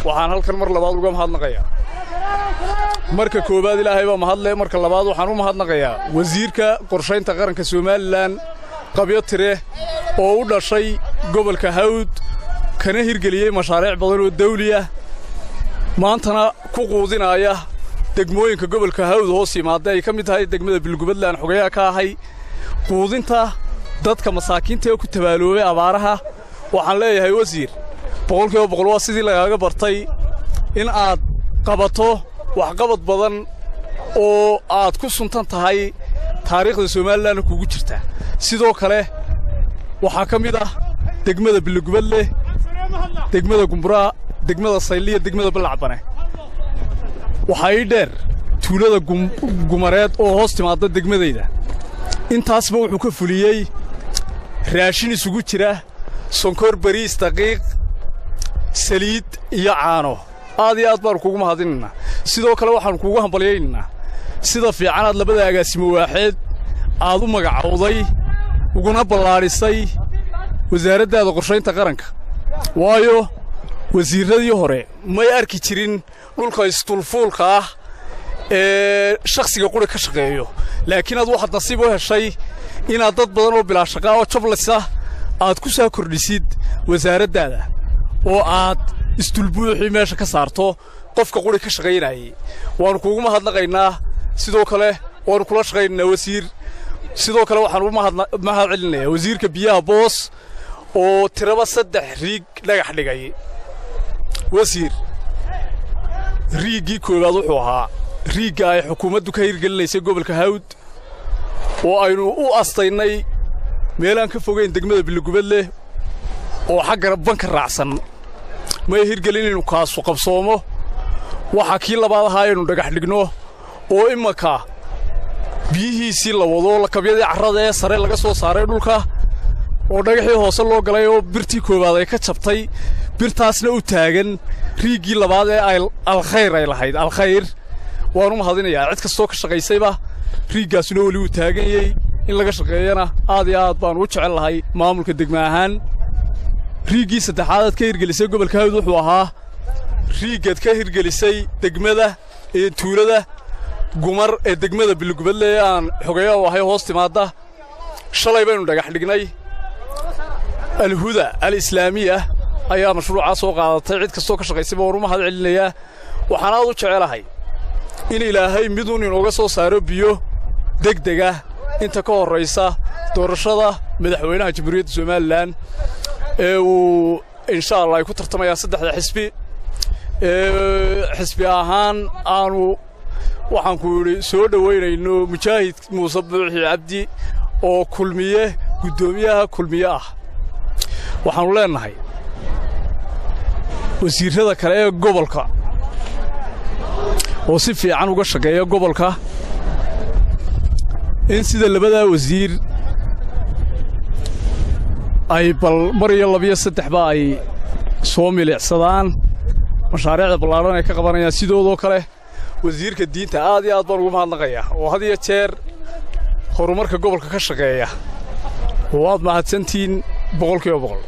Waxaan halkan mar labaad uga mahadnaqayaa, marka koowaad Ilaahay baa mahadle, marka labaad waxaan u mahadnaqayaa wasiirka qorshaynta qaranka Somalilan Qabyo Tire oo u dhashay gobolka Hawd, kana hirgeliyey mashaariic badan oo dawli ah, maantana ku quudinaya degmooyinka gobolka Hawd hoos yimaada ay ka mid tahay degmada Bilgubadle aan xogayaha ka ahay, quudinta dadka masaakiinta ee ku tabaaloobay abaaraha. Waxaan leeyahay wasiir, 100% waa sidii lagaaga bartay in aad qabato waxqabad badan oo aad ku suntan tahay, taariikhda Somalilanna kugu jirta. Sidoo kale waxaa ka mid ah degmada Bilogubadle, degmada Gumburaa, degmada Sayliya, degmada Ballacbane. Waxaa ii dheer tuulada Gumareed oo hoos timaadda degmadayda. Intaasba wuxuu ka fuliyey raashin isugu jira sonkor, bariis, daqiiq, saliid iyo caano. Aad iyo aad baannu kugu mahadinaynaa. Sidoo kale waxaannu kuugu hambalyaynaynaa sida fiicanaad labada agaasimo waaxeed aad u magacowday uguna ballaadhisay wasaaraddaada qorshaynta qaranka, waayo wasiirradii hore may arki jirin dhulka isdulfuulka ah ee shakhsiga quri ka shaqeeyo, laakiin aad waxaad nasiib u heshay inaad dad badan oo bilaa shaqaa oo jobless ah aad ku soo kordhisid wasaaraddaada oo aad isdulbuuxii meesha ka saarto qofka quri ka shaqaynayay. Waannu kuugu mahadnaqaynaa, sidoo kale waannu kula shaqaynaynaa wasiir. Sidoo kale waxaan u mahad celinayaa wasiirka biyaha Boos oo tiraba 3 riig dhagax dhigay. Wasiir, riiggii koowaad wuxuu ahaa riigga ay xukuumaddu ka hirgelinaysay gobolka Hawd oo aynu u astaynay meelaan ka fogayn degmada Bilogubadleh oo xagga banka raacsan. May hirgelin inaynu kaasu qabsoomo. Waxaa kii labaad ahaa aynu dhagax dhigno oo imaka biyihiisii la wado, lakabyadii carrada ee sare laga soo saaray dhulka oo dhagaxii hoose loo galay oo birtii koowaad ay ka jabtay, birtaasna u taagan riiggii labaad ee Alkhayr ay lahayd. Alkhayr waanu mahadinayaa cid kastoo ka shaqaysayba. Riiggaasuna weli uu taaganyey, in laga shaqeeyana aad iyo aad baanu u jecel lahay maamulka degma ahaan. Riiggii saddexaad aad ka hirgelisay gobolka Hawd wuxuu ahaa riiggaad ka hirgelisay degmada ee tuulada Gumar ee degmada Bilogubadle ee aan xogeeya u ahay hoos timaadda. Shalay baynu dhagax dhignay, Alhuda Alislaamiya ayaa mashruucaa soo qaadatay. Cid kastoo ka shaqaysayba waan u mahad celinayaa. Waxaan aad u jecelahay in Ilaahay miduun inooga soo saaro biyo degdeg ah inta ka horraysa doorashada madaxweynaha Jamhuuriyadda Somalilan ee uu insha Allah ay ku tartamayaan saddexda xisbi. Ee xisbi ahaan aanu waxaan ku yidhi soo dhowaynayno Mujaahid Muuse Buuxi Cabdi oo Kulmiye, guddoomiyaha Kulmiye ah. Waxaannu leennahay wasiirrada kale ee gobolka oo si fiican uga shaqeeya gobolka in sida labadaa wasiir ay bal mar iyo labiyo saddexba ay soo milicsadaan mashaariicda ballaadhan ay ka qabanayaan sidoodoo kale. Wasiirka diinta aad iyo aad baan ugu mahadnaqayaa oo had iyo jeer horumarka gobolka ka shaqeeya. Waad mahadsantihiin 100%.